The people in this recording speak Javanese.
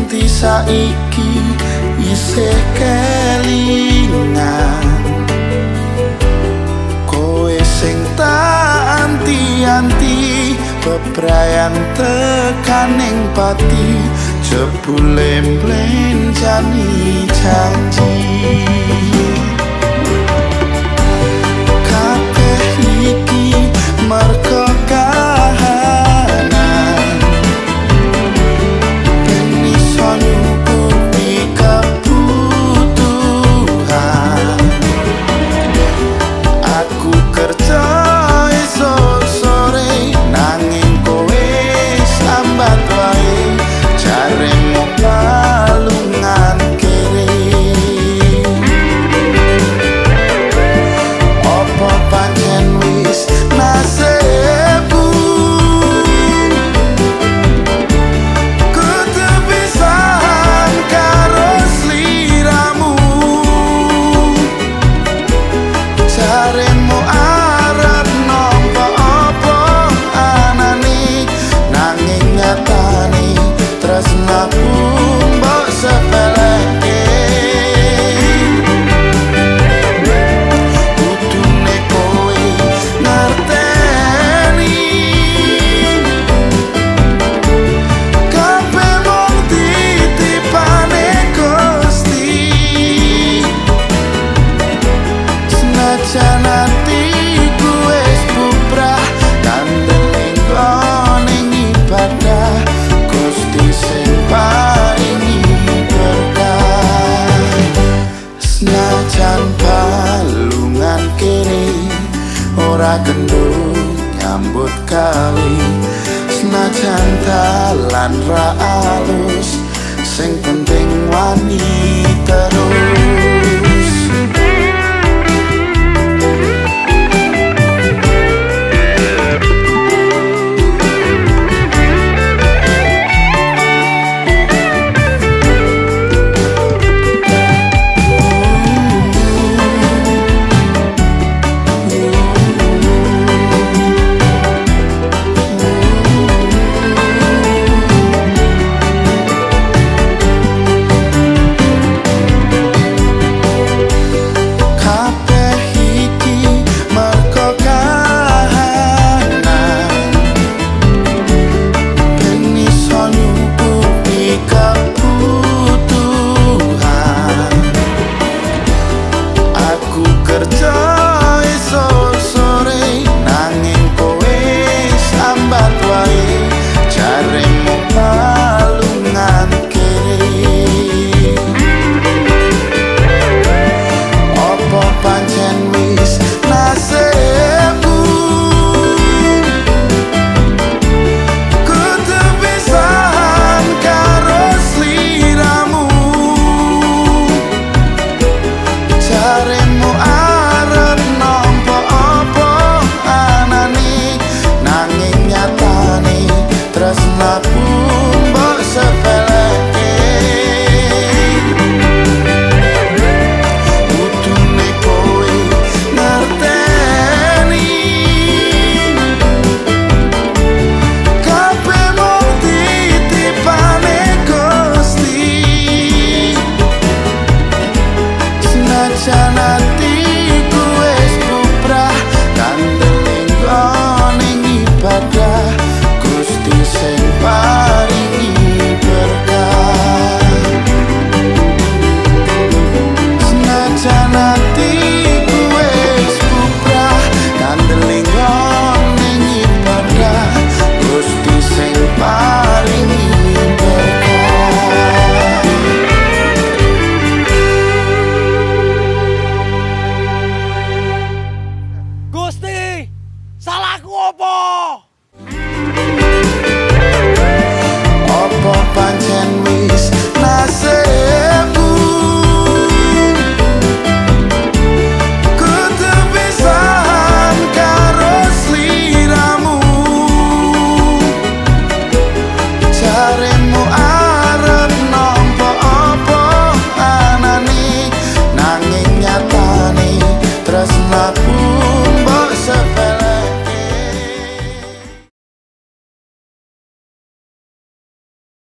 Nganti saiki isih kelingan. Kowe sing tak anti-anti, bebrayan tekaning pati, jebule mblenjani janji. Kabeh iki mergo kahanan, ben iso nyukupi kebutuhan. Aku kerja esuk sore, nanging kowe sambat wae, jaremu balungan kere. Apa pancen wis nasibku kudu pisahan karo sliramu? Jaremu arep nampa apa anane, nanging nyatane tresnaku mbok sepeleke. Kudune kowe ngerteni, kabeh mung titipane Gusti. Senajan atiku wis bubrah, kandel nggone ibadah, Gusti sing paringi berkah. Senajan balungan kere, ora kendho nyambut gawe, senajan dalan ra alus.